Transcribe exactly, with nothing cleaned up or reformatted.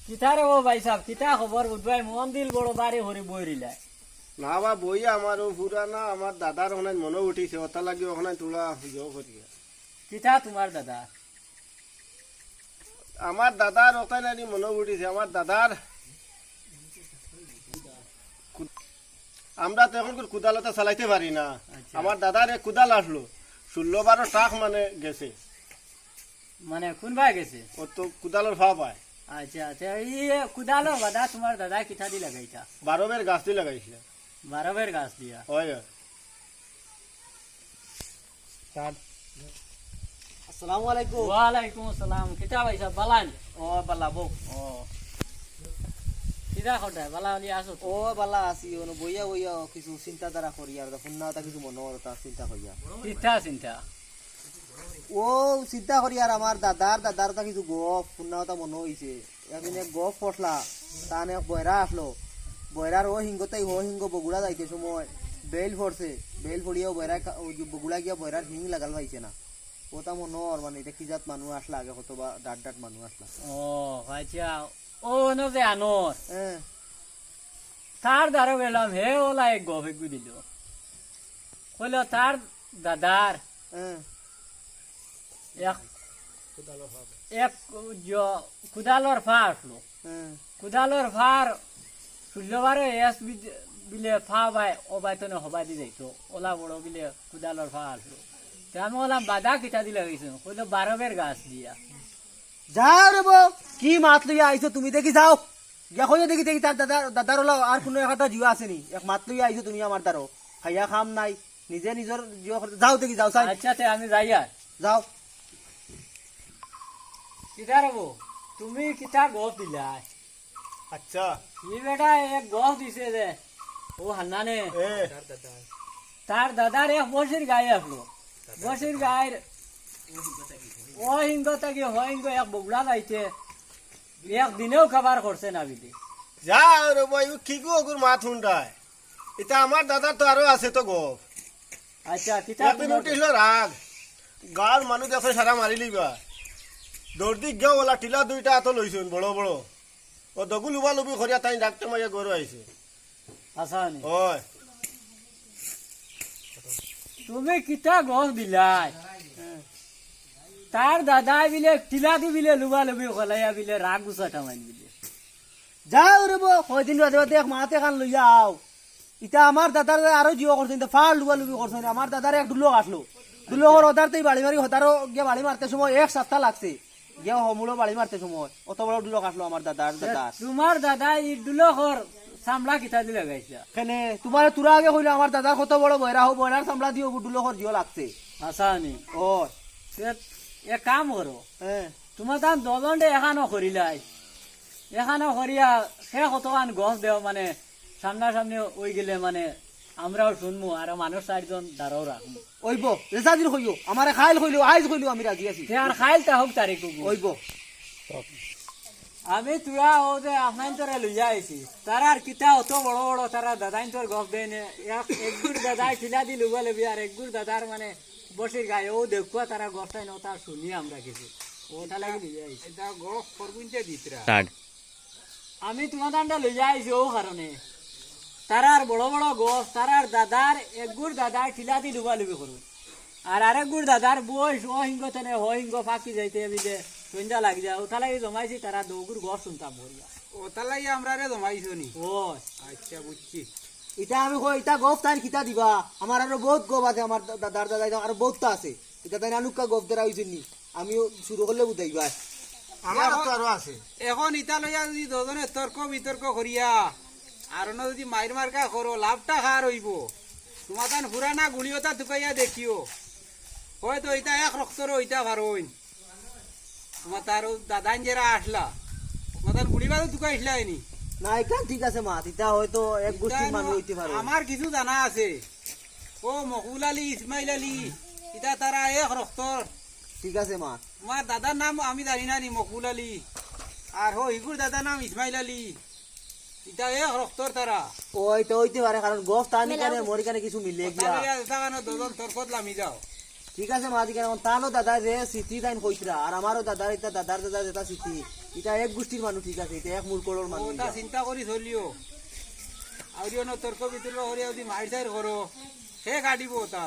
কিতা রে ও ভাইসাব, কিতা খবর? বুধ ভাই মন দিল বড় বারে হরি বইরিলায়। না বা বই আমার ও পুরা না, আমার দাদার অখান মনো উঠিছে, অতা লাগি অখান তুলা জো করিয়া। কিতা তুমার দাদা? আমার দাদার অখান আনি মনো উঠিছে, আমার দাদার কু-, আমরা তো অখন কুদালতা চালাইতে পারি না। আচ্ছা। আমার দাদার এক কুদাল আসলো, ষোলো বারো টাক মানে গেছে। মানে কুনবায় গেছে? ও তো কুদালর ফাবায়। আচ্ছা, আচ্ছা, ই কুদালর বাদা তুমার দাদায় কিতা দি লাগাইতা? বারবের গাছ দি লাগাইছিল। বারবের গাছ দিয়া? অয়, অয়। আসসালামু আলাইকুম। ওয়ালাইকুম আসসালাম। কিতা ভাইসাব, বালা নি? ও, বালা, বউ। ও। কিতা কররায়? বালা অলি আছো তো? ও, বালা আছি। অনো বইয়া বইয়া কিছু চিন্তাধারা করিয়ার, হুননা অতা কিছু মনো অর, অতা চিন্তা করিয়ার। কিতা চিন্তা? ও চিন্তা করিয়ার, আমার দাদার, দাদার অতা কিছু গফ, হুননা অতা মনো অইছে। একদিন এক গফ পড়লা, তান এক বয়রা আসলো। বয়রার ও হিঙ্গ তাই হ হিঙ্গ বগুড়া যাইতে সময় বেইল পড়ছে। বেইল পড়িয়া ও বয়রা কা-, ও যে বগুড়া গিয়া বয়রার হিং লাগাল পাইছে না। অতা মনো অর, মানে, ইতা কি জাত মানুষ আসলা আগে, কত বা ডাট ডাট মানুষ আসলা। ও, আচ্ছা। ও, অনো যে আনোর। হ্যাঁ। তার দ্বারো গেলাম, হে অলা এক গফ এগু দিল। কইলো, তার দাদার হ্যাঁ। এক, এক জ-, কুদালর ফা আসলো। হ্যাঁ। কুদালর ফার ষোলো বারো এস বিদ-, বিলে ফাবায়, অবায় তনে হবায় দি যাইতো। অলা বড় বিলে কুদালর ফা আসলো। তে আমি কইলাম, বাদা কিতা দি লাগাইছো? কইলো, বারবের গাছ দিয়া। যাও রে বউ, কি মাত লইয়া আইছো তুমি, দেখি যাও। গিয়া কইও দেখি, দেখি তার দাদার, দাদার অলা আর কুনু একটা জিও আছে নি? এক মাত লইয়া আইছো তুমি আমার দ্বারো। খাইয়া কাম নাই, নিজে নিজর জিও করতে, যাও দেখি, যাও চাই। আচ্ছা, তে আমি যাই আর। যাও। কিতা রে বউ, তুমি কিতা গফ দিলায়? আচ্ছা। ই বেটা এক গফ দিছে যে, ও হান্নানে। এ। তার দাদার এক বসির গাই আসলো। বসির গাইর ও হিঙ্গ থাকি হ হিঙ্গ এক বগুড়া যাইতে এক দিনেও খাবার করছে না বিলি। যা রে ভাই, ও কি গো অগুর মাত হুনরায়? ইতা আমার দাদার তো আরো আছে তো গফ। আচ্ছা, কিতা একদিন তুমার উঠিল রাগ, গাঁওর মানুষ দেখছে সারা মারিলিবা। দৌড়দি গিয়া অলা টিলা দুইটা আতো লইছইন বড় বড়। ও দগু লুবা লুবি করিয়া তাইন ডাকতে মাইয়া ঘরো আইছে। আচ্ছা নি। ওই। তুমি কিতা গফ দিলায়? তার দাদায় বিলে টিলা দি বিলে লুবা লুবি কলাইয়া বিলে রাগ গুছা থামাইন বিলে। যাও রে বউ, কয়দিন বাদে বাদে এক মাত এখান লইয়া আও। ইতা আমার দাদার আরো জিও করছে, ইতা ফাল লুবা লুবি করছে। আমার দাদার এক ডুলক আসলো। ডুলকর হদারতেই বাড়ি মারি, হদারো গিয়া বাড়ি মারতে সময় এক সাপ্তা লাগছে। গিয়া হমুলো বাড়ি মারতে সময় অত বড় ডুলক আসলো আমার দাদার, দাদার। তুমার দাদায় ই ডুলকর চামড়া কিতা দি লাগাইছা? কেনে, তুমারে তুরা আগে কইলো আমার দাদার কত বড় বয়রা, হউ বয়রার চামড়া দিও ডুলকর জিও লাগছে। আচ্ছা নি। ও। তে এক কাম করো। হ্যাঁ। তুমার তান দুইজনরে এখানো করিলাই। এখানো করিয়া সে কতখান গফ দেও, মানে, সামনাসামনি অইগেলে, মানে, আমরাও হুনমু, আর মানুষ চাইরজন দাঁড়াও রাখমু। অইবো, যেসাদিন কইও, আমারে কাইল কইলেও, আইজ কইলেও আমি রাজি আছি। তে আর কাইল তা হউক তারিখ হউক। অইবো। আমি তুরা অউ যে আপনাইনতরে লইয়া আইছি, তারার কিতা অত বড় বড়, তারা দাদাইনতর গফ দেয় নে, এক, একগুর দাদায় টিলা দি লুবা লুবি, আর একগুর দাদার, মানে, বসির গাই, অউ দেখুয়া তারা গফ তাইন অতা হুনি আমরা কিছু। অতা লাগি লইয়া আইছি। ইতা গফ করবুনতে দিতরা। আমি তুমার তানরে লইয়া আইছি অউ কারণে। তারার বড় বড় গফ, তারার দাদার, একগুর দাদায় টিলা দি লুবা লুবি করইন। আর আরেকগুর দাদার বয়স অ হিঙ্গ তনে হ হিঙ্গ ফাকি যাইতে বিলে সন্ধ্যা লাগি যায়। অতা লাগি জমাইছি তারা দুগুর গফ হুনতাম বলিয়া। অতা লাগি আমরারে জমাইছো নি? অয়। আচ্ছা, বুঝছি। ইতা আমি কই, ইতা গফ তাইন কিতা দিবা? আমার আরো বউত গফ আছে, আমার দা-, দাদার দাদায় আরো বউততা আছে। ইতা তাইন আনুক্কা গফ দেরা অইছে নি? আমিও শুরু করলে বুঝাইবা। আমার তো আরো আছে। অখন ইতা লইয়া যুদি দুইজনে তর্ক বিতর্ক করিয়া আর অনো যুদি মাইর মার্কা করো, লাভটা কার অইবো? তুমার তান পুরানা গুলিওতা তুকাইয়া দেখিও, হয়তো ইতা এক রক্তরও অইতা পারইন। তুমার তার দাদাইন যেরা আসলা, তুমার তান গুলিবাদও তুকাইছলায় নি। না, ইখান ঠিক আছে মাত, ইতা হয়তো এক গোষ্ঠীর মানুষ অইতে পারে। আমার কিছু জানা আছে। ও মকুল আলী, ইসমাইল আলী, ইতা তারা এক রক্তর। ঠিক আছে মাত। তুমার দাদার নাম আমি জানি না নি, মকুল আলী। আর হো, হিগুর দাদার নাম ইসমাইল আলী। ইতা এক রক্তর তারা। ও, ইতা অইতে পারে, কারণ গফ তানি কানে, মরি কানে কিছু মিলে গিয়া। তাহলে ইতা কানো দুইজন তর্কত লামি যাও। ঠিক আছে মাঝি, কেন তানও দাদা যে স্মৃতি তাইন কইতরা, আর আমারও দাদার ইতা, দাদার দাদা যেটা স্মৃতি, ইটা এক গোষ্ঠীর মানুষ, ঠিক আছে, ইটা এক মুলকড়র মানুষ। ওটা চিন্তা করি চলিও। আউরিও না তর্ক বিতর্ক করিয়া যদি মাইর চাইর করো, সে কাটিব ওটা।